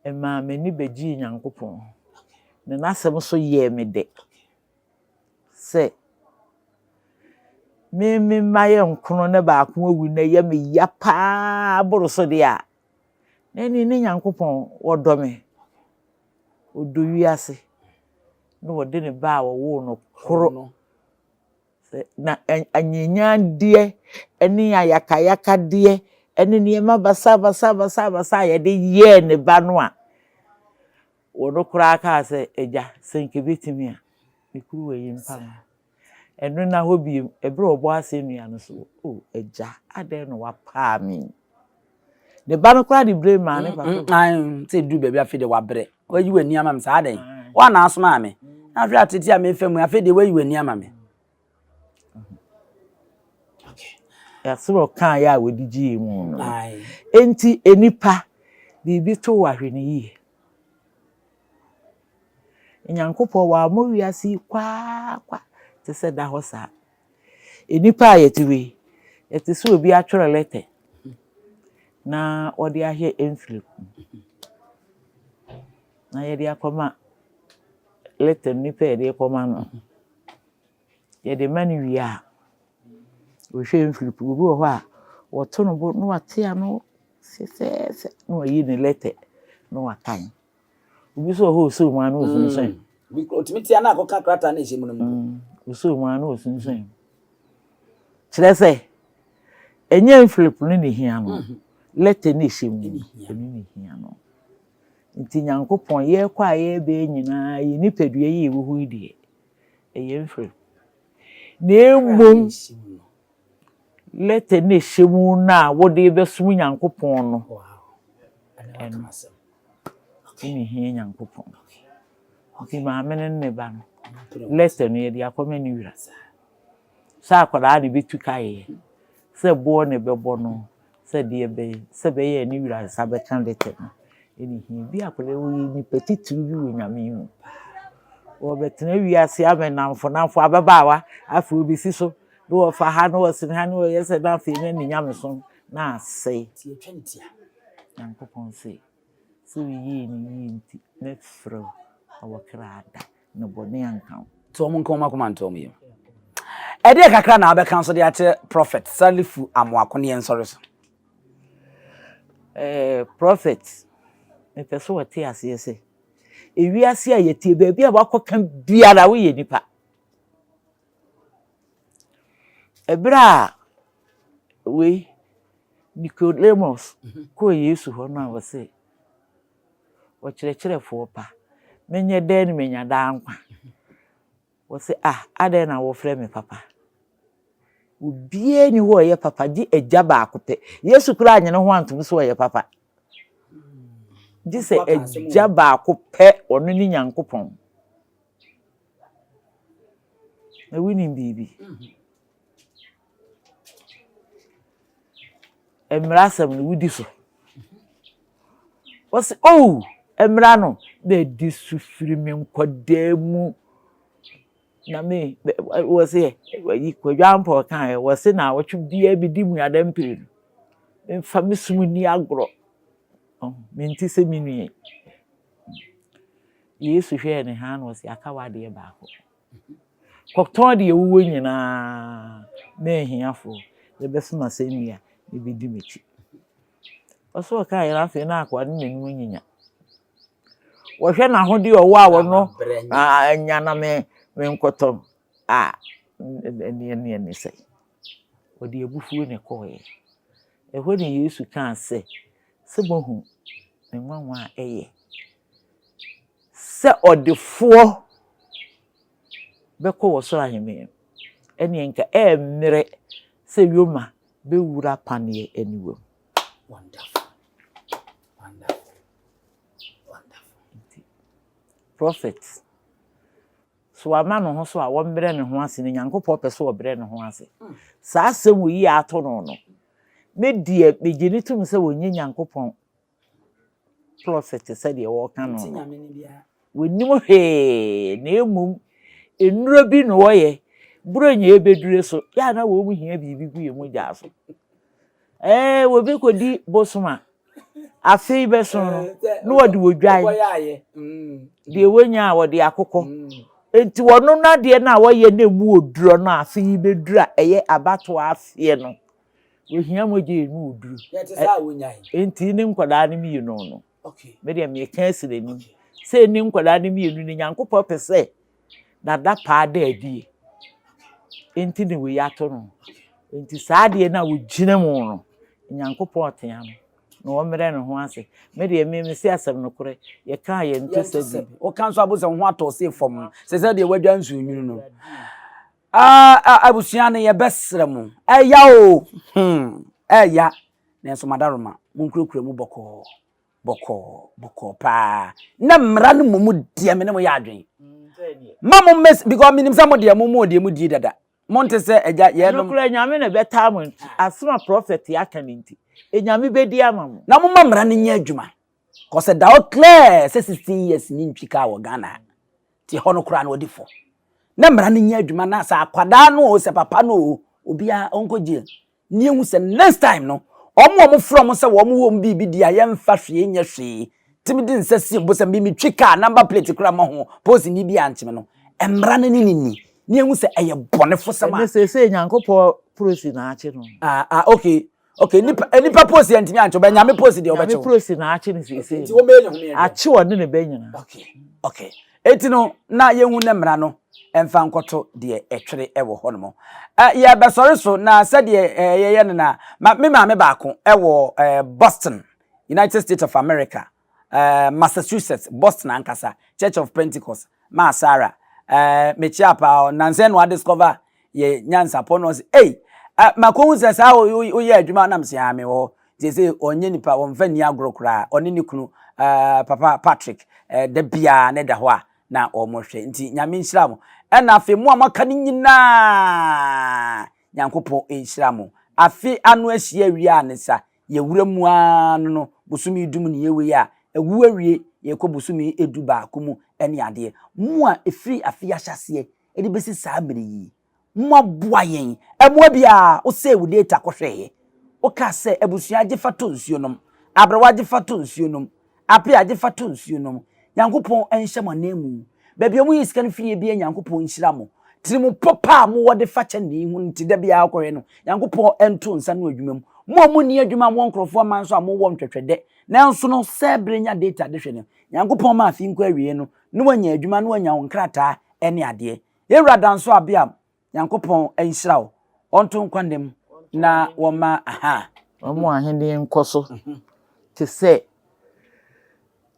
ɛmaa m'ani bɛgyee Nyankopɔn ho. Na n'asɛm nso yɛɛ me dɛ sɛ me me mma yɛ nkono na baako awu na ɛyɛ me ya paa boro so deɛ a, na ɛne ne Nyankopɔn wɔdɔ me. Ɔdɔ wiase na ɔde ne ba a ɔwoo no koro sɛ na anyinyandeɛ ne ayakayakadeɛ ne nneɛma basabasabasabasa a yɛde yɛɛ ne ba no a, ɔno koraa kaa sɛ, Agya, sɛ nka ɛbɛtumi a, me kuruwa yi mpa me. Ɛno nna hɔ bio, ɛberɛ a ɔbɔ asɛnnua no so, O Agya, adɛn na woapaa me yi? Ne ba no koraa de blame maa ne papa. Sɛ ɛduru baabi afei deɛ wabrɛ. Wayi w'ani ama me saa adɛn? Woa na asomaa me. Na ahwɛ atete a mefa mu afei deɛ wayi w'ani ama me. Ɛsoro ɔkaeɛ a wɔde gyee mu no. Enti nnipa, biribi to wo ahwɛ no yie. Nyankopɔn wammɔ wiase yi kwaakwa te sɛ da hɔ saa. Nnipa a yɛte hɔ yi, yɛte sɛ obi atwerɛ lɛtɛ na ɔde ahyɛ envelope mu na yɛde akɔma lɛtɛ no nipa a yɛde rekɔma no. Yɛde ma no wie a, ɔhwɛ envelope obi wɔ hɔ a, ɔto ne bo na wate ano fɛfɛɛfɛ na wayi ne lɛtɛ na wakan. Obi nso wɔ hɔ a ɔsɔ mu ara na ɔsunsuan. Bi kura ɔtumi tia na akɔka krataa na ɛhyɛ mu no mu. Ɔsɔ mu ara na ɔsunsuan. Kyerɛ sɛ, ɛnyɛ envelope no na ɛhia no, lɛtɛ no ɛhyɛ mu no, ɛno na ɛhia no. Nti Nyankopɔn, yɛrekɔ a yɛreba yi nyinaa, yɛn nipadua yi a ɛwɔ hɔ yi deɛ, ɛyɛ envelope. Na mmom, Lɛtɛ no a ɛhyɛ mu no a wode rebɛsom Nyankopɔn no, ɛno na ɛhia Nyankopɔn. Nti maame no ne ne ba no, lɛtɛ no yɛde akɔma ne wura. Sɛ akwadaa na ɛbɛtu kaeɛ, sɛ boɔ na ɛbɛbɔ no, sɛ deɛ bɛyɛ, sɛ ɛbɛyɛ a ne wura nsa bɛka lɛtɛ no, ɛna ɛhia. Bi akwadaa yi ɔyɛ nipa titiriw bi wɔ Nyame mu. Ɔrebɛtena wiase ama nnamfo nnamfo ababaawa, afei ɔbɛsi so Na wɔfa ha na wɔsen ha na wɔyɛ sɛ na afei na ne nyamesom na asɛe. Nti yɛtwa ne tia. Nyankopɔn se, sɛ woyii no yie nti, mɛfrɛ wo na wo kra ada, na bɔne anka wo. To wɔn nka wɔn akoma nto wɔn yam. Ɛdeɛ kakra na wabɛka nso de akyerɛ Prophet Salifu Amoako ne yɛn nsɔre so. Eh, Prophet, mepɛ sɛ wɔte aseɛ sɛ, ewiase a yɛtie, baabi a wakɔka biara woyɛ nipa. Ɛberɛ a wei, Nicodemus kɔɔ Yesu hɔ no a ɔse, Ɔkyerɛkyerɛfoɔ pa, menyɛ dɛn na manya daa nkwa? Ɔse, Ah, adɛn na wofrɛ me papa? Obiara nni hɔ a ɔyɛ papa gye Agya baako pɛ. Yesu koraa annye ne ho antom sɛ ɔyɛ papa. Gye sɛ Agya baako pɛ, ɔno ne Nyankopɔn. Na wonim biribi? Mmara asɛm no, wodi so. Wɔse, oh, mmara no, madi so firi me nkwadaa mu. Na me, wɔse, ayi, Kwadwo Ampɔw kaeɛ, wɔse naawɔtwe biara medi mmuada mprenu. Memfa me som nni agorɔ. Mente sɛ me nua yi. Yesu hwɛɛ ne haa na ɔse, Aka w'adeɛ baako. Kɔtɔn deɛ wowɔ nyinaa ma ahiafoɔ, na bɛsom asɛnnua na bɛdi m'akyi. Ɔsɛ ɔkaeɛ no afei na akoa no n'anim anyinya. Wɔhwɛ n'ahodeɛ ɔwɔ a wɔno anya na me menkɔtɔn a ɛneɛ neɛ ne sɛ ɔde abufuo na ɛkɔɔeɛ. Ɛhɔ na Yesu kaa sɛ, sɛ moahu ne nwanwa a ɛyɛ sɛ ɔdefoɔ bɛkɔ wɔ soro ahemman mu, ɛneɛ nka ɛmmerɛ sɛ yoma bɛwura paneɛ aniwa mu. Wonderful. Wonderful. Wonderful. Nti, prophet, so wama ne ho so a wɔmbrɛ ne ho ase no, Nyankopɔn pɛ sɛ ɔbrɛ ne ho ase. Saa asɛm wɔ yi a ato no no, me deɛ megye ne tom sɛ wɔnyɛ Nyankopɔn prophet sɛdeɛ wɔka no no. Wɔnnim hwee na mmom nnuro bi na wɔyɛ. Buronya ebedure so, yɛ a na wɔn hia biribi gu yɛn mogya so. Ɛɛ wɔbi kɔdi bosom a, afe yi bɛso no na wɔde odwan, deɛ wɔnya a wɔde akokɔ. Nti wɔno no adeɛ no a wɔyɛ no emu oduro no afe yi bɛduru a ɛyɛ abatoɔ afeɛ no, wɔhia mogya emu oduro. Nti ne nkwadaa no mmienu no, me deɛ meka asi n'anim sɛ ne nkwadaa no mmienu no Nyankopɔn pɛ sɛ n'adapaa da adie. Nti na wei ato no. Nti saa adeɛ no a wɔgyina mu no, Nyankopɔn ɔtea no na ɔmmrɛ ne ho ase. Me deɛ me mese asɛm nokorɛ, yɛka a yɛnto sɛ bi. Woka nso abo sɛ wo ho atɔ se fam sɛ sɛ deɛ wadwa nsuo nwunu no. Ah, abusua no yɛbɛsrɛ mo. Ɛya o, hmm, ɛya. Nanso madaroma, monkurakura mu bɔkɔɔ. Bɔkɔɔ, bɔkɔɔ paa. Na mmara no mmom deɛ me ne mo yɛ adwene. Ma mo mmes because menim sɛ mo deɛ mo mo deɛ mo die dada. Mo nte sɛ agya yɛnom. Nokorɛ Nyame na ɛbɛtaa mo nti, asɛm a prɔfɛt aka no nti, Nyame bɛdi ama mo. Na mo ma mmara no nyɛ adwuma. Cause ɛda hɔ clear sɛ 16 years ni ntwi kaa wɔ Ghana ha. Nti ɛhɔ no koraa no ɔdi fɔ. Na mmara no nyɛ adwuma na sɛ akwadaa no o, sɛ papa no o, obiara ɔnkɔ jail. na yɛhu sɛ next time no wɔn a wɔfrɛ wɔn sɛ wɔn wɔ biribi di a yɛmfa hwee nyɛ hwee tumi de nsa si bo sɛ metwi kaa number plate kura ma ho polisini bi ankyeme no mmara no ne ne ni na yɛhu sɛ ɛyɛ bɔnefo sɛm a. Ɛnɛ seesei Nyankopɔn polisi na akye no. Ah ah okay okay nipa eh, nipa polisi yɛ ntumi ankye ɔbɛ nyame polisi deɛ ɔbɛkye. Nyame polisi na akye no seesei. Nti wɔn bɛyɛ ne ho yɛ. Akye wɔne ne bɛ nyinaa. Okay okay. Enti no, na yɛnhu ne mmara no mfa nkɔto deɛ ɛtwere wɔ hɔnom. Yɛbɛsɔre so na sɛdeɛ yɛyɛ no na ma me maame baako wɔ Boston, United States of America, Massachusetts, Boston ankasa, Church of Pentecost, maa Sarah. Mekyia paa, nansa na wadiscover yɛ nyansapɔ na ɔse, ei, makɔhu sɛ saa woyɛ adwuma na mese, ah, mewɔ hɔ. Seesei ɔnyɛ nipa, wɔmfa nni agorɔ koraa. Ɔne ne kunu papa Patrick, da biara na ɛda hɔ a na wɔhwɛ. Nti Nyame nhyira mo. Ɛna afei mo a moaka no nyinaa, Nyankopɔn nhyira mo. Afe ano ahyia awie a ne sa, yɛwura mu ara no no, bosome du mu ne yɛwei a, awu awie, yɛkɔ bosome du baako mu ne adeɛ. Mo a ɛfiri afe ahyɛaseɛ de bɛsi saa mmerɛ yi, Moaboa yɛn. Mmoa biara, wosɛe wo data kɔhwɛeɛ. Wokaa sɛ, abusua gye fa tɔ nsuo nom, aberewa gye fa tɔ nsuo nom, apea gye fa tɔ nsuo nom. Nyankopɔn nhyɛ mo ananmu. Baabi a moyi sika no firi biara Nyankopɔn nhyira mo. Tirimupɔ pa a mowɔ de fa kyɛ ne ho nti da biara wokɔhwɛ no, Nyankopɔn nto nsa no adwuma mu. Mo a monni adwuma a mowɔ nkorɔfoɔ aman so a mowɔ ntwɛtwɛdɛ nanso no sɛ bere nya data de hwɛ no, Nyankopɔn ma afe nkɔ awieɛ no na wanya adwuma na wanya wo nkrataa ne adeɛ. Yɛn Wura Danso Abeam Nyankopɔn nhyira wo, ɔnto nkwa nna mu na wɔma ahaa. Wɔn ahenni nkɔ so te sɛ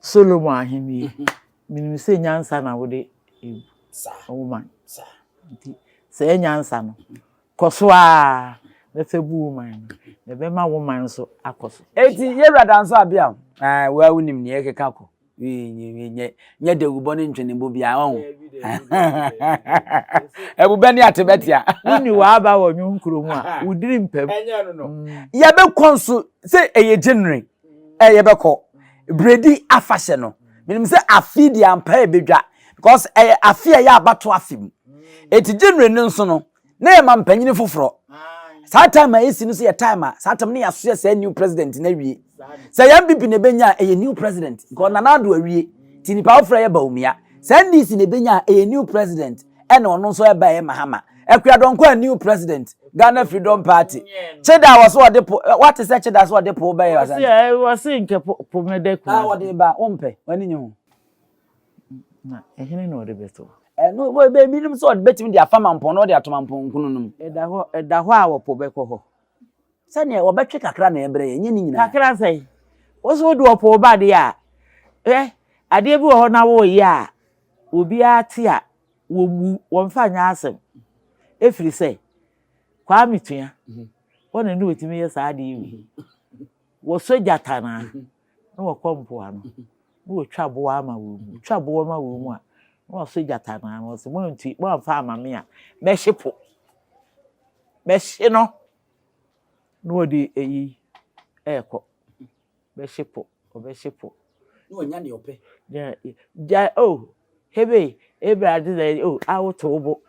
Solomon ahenni. Menim sɛ nyansa na wode bu wo man. Nti saa nyansa no, kɔ so ara na fa bu wo man no, na ɛbɛma wo man nso akɔ so. Enti yɛn Wura Danso Abeam, ɛɛ, wo ara wonim nea ɛkeka kɔ. Nyɛ nyɛ dawubɔ ne ntwenebɔ biara ɔho. Ɛbubɛ ne atebɛtea. Wonni w'aba wɔ nwom kuro mu a, wodiri mpam. Ɛnyɛ no no. Yɛbɛkɔ nso sɛ ɛyɛ January ɛ yɛbɛkɔ bredi afahyɛ no. Menim sɛ afe deɛ ampa ɛbɛdwa because ɛyɛ afe a ɛyɛ abato afe mu. Eti January no nso no na yɛ ma mpanyini foforɔ saa time a esi no so yɛ time a saa time no yɛasoɛ saa new president no awie sɛ yɛn npp na ebenya a ɛyɛ new president because Nana Addo awie ti nipa foforɔ yɛ Bawumia sɛ NDC na ebenya a ɛyɛ new president ɛna ɔno nso ɛba ɛyɛ Mahama Akua Donkor a new president Ghana Freedom Party Cheda wɔ so ɔde po wate sɛ Cheda so ɔde po bɛyɛ ɔsɛ wɔse nkɛ po mɛdɛ kuma a wɔde ba wompɛ w'ani nye ho. Na ɛhene na ɔde bɛto? Ɛno, ebinom sɛ ɔde bɛtumi de afa mampɔn na ɔde ato mampɔn nkunu no mu. Ɛda hɔ, ɛda hɔ a wɔpo bɛkɔ hɔ. Sɛdeɛ wɔbɛtwe kakra na ɛbrɛ yɛn, ɛnyɛ ne nyinaa. Kakra sɛn? Wo nso wode ɔpo ba deɛ a, hwɛ, adeɛ bi wɔ hɔ na woreyɛ a, obiara te a, wɔmmu, wɔmfa nyɛ asɛm. Ɛfiri sɛ, Kwame Tua, wɔn na ne wɔtumi yɛ saa adeɛ wei. Wɔsɔ gyata no a, na wɔkɔ mpoano na wɔtwa boɔ ama wɔn mu twa boɔ ma wɔn mu a na wɔasɔ gyata no ano wɔsɛ moanti moamfa ama me a mɛhye po mɛhye no na wɔde eyi ɛrekɔ bɛhye po ɔbɛhye po. Na wanya nea ɔpɛ. Gya oh hebe ebra de na oh awoto wo bo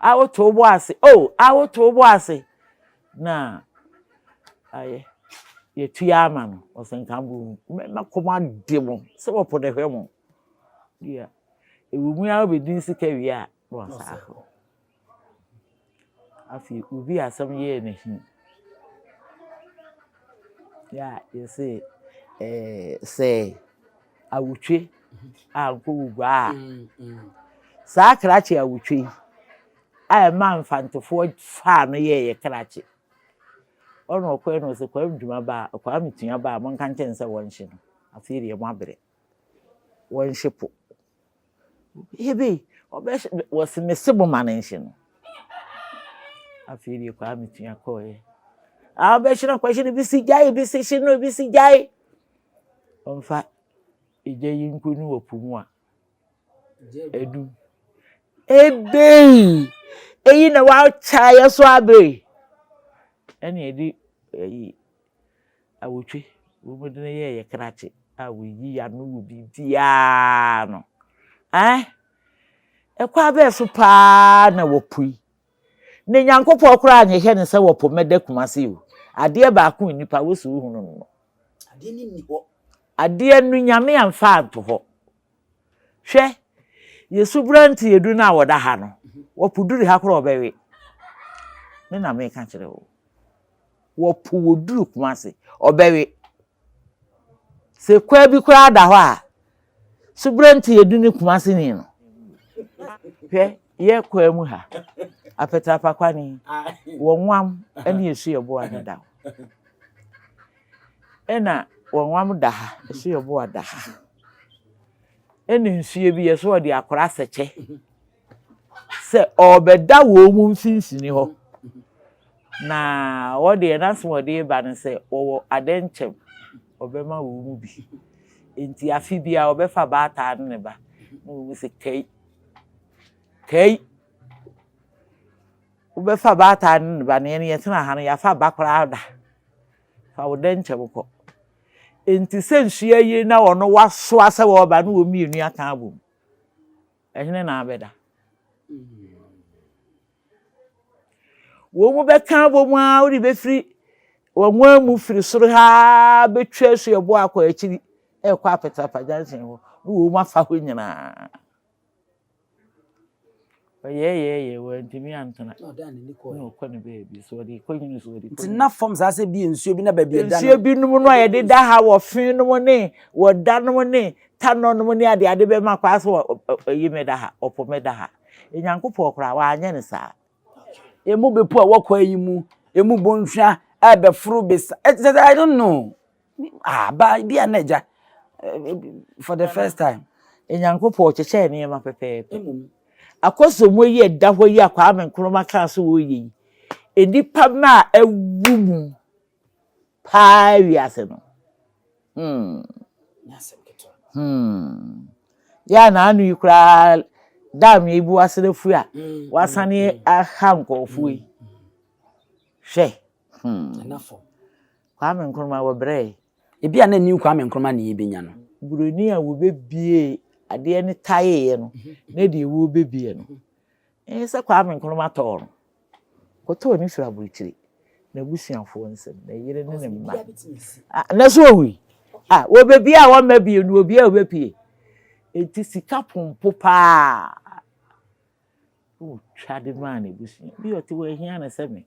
awoto wo bo ase oh awoto wo bo ase na ayɛ yɛtua ama no ɔsɛ nka bo mɛma kɔm ade mo sɛ wɔpo ne hwɛ mo deɛ ɛwɔ mu ara wobɛdi sika wie a na wasa akɔ. Afei obi a asɛm yɛɛ no ahi. Yɛ a yɛse ɛɛ sɛ awotwe ankɔ wo gua a, saa krakye awotwe yi a ɛmaa Mfantefoɔ faa no yɛɛ yɛ krakye. Ɔna ɔkɔɛ na ɔsɛ Kwame Dwuma ba a, Kwame Tua ba a, monka nkyerɛ no sɛ wɔnhye no. Afei deɛ moabrɛ. Wɔnhye po. Ebe ɔbɛhye wɔsi mese mo ma no nhye no. Afei deɛ Kwame Tua kɔɔeɛ. A ɔbɛhye no akɔhye no, ebi si gyae, ebi si hye no, ebi si gyae. Ɔmfa egya yi nkɔnu wɔ po mu a, ɛdum. Ebei! Eyi na wɔakya yɛ so abere. Ɛna yɛde ɛyi awotwe, wɔde no yɛɛ yɛ krakye a wɔyi ano wɔ biribiara no. Ɛn, ɛkɔ abɛɛ so paa na wɔpui. Ne Nyankopɔn koraa nyehwɛ no sɛ wɔpo mɛda Kumasi o. Adeɛ baako nnipa wo so wohunu no no. Adeɛ no nni hɔ. Adeɛ no Nyame amfa anto hɔ. Hwɛ, Yesu berante edu no a wɔda ha no, wɔpo duru ha koraa ɔbɛwe. Me na meka kyerɛ wo. Wɔpo wɔduru Kumasi, ɔbɛwe. Sɛ kwaa bi koraa da hɔ a, so berante edu ne Kumasi ni no. Hwɛ, yɛ kwaa mu ha, apɛtɛapa kwane, wɔnwam ne esu yɛ boa no da hɔ. Ɛna wɔnwam da ha, esu yɛ boa da ha. Ɛna nsuo bi yɛ so wɔde akora asɛkyɛ sɛ ɔrebɛda wɔn mu mfimfini hɔ. Na wɔdeɛ n'asɛm a wɔde reba no sɛ wɔwɔ adɛnkyɛm ɔbɛma wɔn mu bi. Nti afe biara ɔbɛfa baataa ne ne ba na wɔn mu sɛ kai kai wobɛfa baataa ne ne ba no yɛn yɛtena ha no yɛafa ba koraa da fa wo dɛnkyɛm kɔ. Nti sɛ nsuo ayiri na wɔn wasoa sɛ wɔreba na wɔn mmienu aka abom ɛhene na abɛda. Wɔn mu bɛka abom ara wode bɛfiri wɔn mu firi soro ha bɛtwa asu ɛboɔ akɔ akyiri ɛrekɔ Apetrapa junction hɔ na wɔn mu afa hɔ nyinaa. Ɔyɛɛyɛɛyɛ wantumi antena na ɔkɔ ne baabi so ɔde kɔ nwunu so ɔde kɔ. Nti na fam saa sɛ bi nsuo bi na baabi ɛda no. Nsuo bi nom no a yɛde da ha wɔ fe nom ne wɔ da nom ne tanɔ nom ne ade ade bɛma kɔ asɛ ɔyi me da ha ɔpo me da ha. Nyankopɔn koraa wanyɛ no saa. Emu bepɔ a ɛwɔ kwae yi mu, emu bonhwa a ɛbɛforo besa. I don't know. Ah, ba bi a na agya for the first time. Nyankopɔn kyekyɛɛ nneɛma pɛpɛɛpɛ. Akɔsɔmɔ yi a ɛda hɔ yi a Kwame Nkrumah kaa sɛ wɔreyɛ yi, nnipa mma a awu mu paa wiase no. Hmm. Hmm. Yɛ a n'ano yi koraa dam yi bu asrafo a wasane aha nkurɔfoɔ yi. Hwɛ. Hmm. Kwame Nkrumah wɔbrɛe. Ebi a na new Kwame Nkrumah ne yɛbɛnya no. Buroni a wɔbɛbie adeɛ no taeeɛ no, na deɛ wɔrebɛbie no, ɛyɛ sɛ Kwame Nkrumah tɔɔ no. Kɔtɔɔ no firi aburokyire, n'abusuafoɔ nsam, ne yere ne ne mma. Na so owui. Ah, wɔbɛbie a wɔmma bie no, obi a wɔbɛpie. Enti sika pompo paa. Wotwa de maa n'abusua. Bi ɔte hɔ ahia no sɛ me.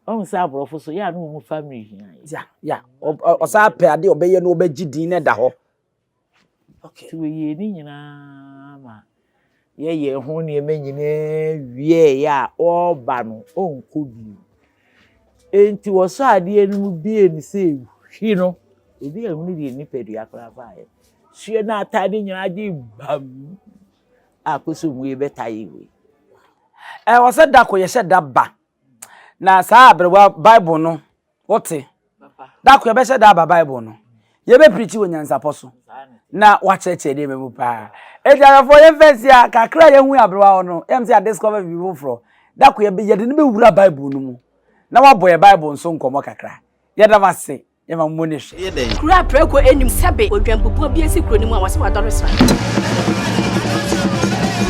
Ɔhu sɛ aborɔfo so yɛ a na wɔn family hia yɛ. Ya ya ɔsan pɛ ade ɔbɛyɛ no ɔbɛgye din na ɛda hɔ. Okay. Nti wɔyɛɛ ne nyinaa ma yɛyɛɛ ho nneɛma nyinaa wieeɛ a ɔreba no ɔnkɔ bio. Enti wɔsɔ adeɛ no mu bie no sɛ hwi no obi ahunu deɛ nipadua koraa faeɛ. Sue no ataade nyinaa gye bam. A kɔsɔ mu yi bɛtae wei. Ɛwɔ sɛ da ko yɛhyɛ da ba. Na saa aberewa Bible no wote. Da ko yɛbɛhyɛ da aba Bible no. Yɛbɛpirikyi wɔ nyansapɔ so. Na wakyerɛkyerɛ nneɛma mu paa. Eti ahwɛfoɔ yɛmfa nsi a kakra a yɛhu aberewa hɔ no yɛm sɛ yɛadiscover biribi foforɔ. Da ko yɛde no bɛwura Bible no mu. Na wabɔ yɛ Bible nso nkɔmmɔ kakra. Yɛda mo ase. Yɛma mo ne hwɛ. Kuro a prako nnim sɛbe odwanbubuo bi asi kuro no mu a wɔse wadɔre sra.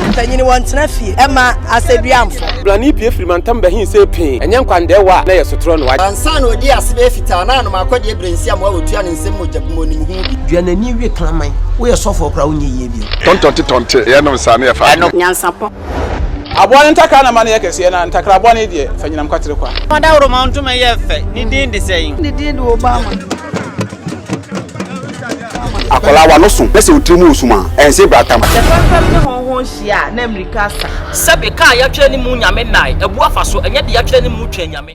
Mpanyin wɔntena fie ɛma asɛduamfo. Blani pue firi mantam bɛhe sɛ pee, ɛnyɛ nkwandɛɛwa a na ɛyɛ sotorɔ na wagye. Ansa na ɔdii ase bɛyɛ fitaa na anom akɔdeɛ berɛ nsi amoa wɔtua ne nsam mogya bi mu ɔnim ho bi. Dua n'ani we kraman. Woyɛ sɔfoɔ koraa wonyɛ yie bio. Tɔntɔnte tɔnte yɛnom saa na yɛfa adwene. Nyansapɔ. Aboa no ntakra na ma no yɛ kɛseɛ, na ntakra bɔne deɛ, fa nyinam kwatere kwa. Ɔdawuroma ntoma yɛ fɛ, ne din de sɛn? Ne din de Obama. Akwadaa w'ano so na sɛ wo tiri mu resum a, ɛnse bratam. Sɛ fɛmfɛm ne hɔnho hyia a, na mmirika asa. Sɛbe, kaa yɛatwerɛ ne mu Nyame nnae, abu afa so, ɛnyɛ de yɛatwerɛ ne mu Twɛn Nyame.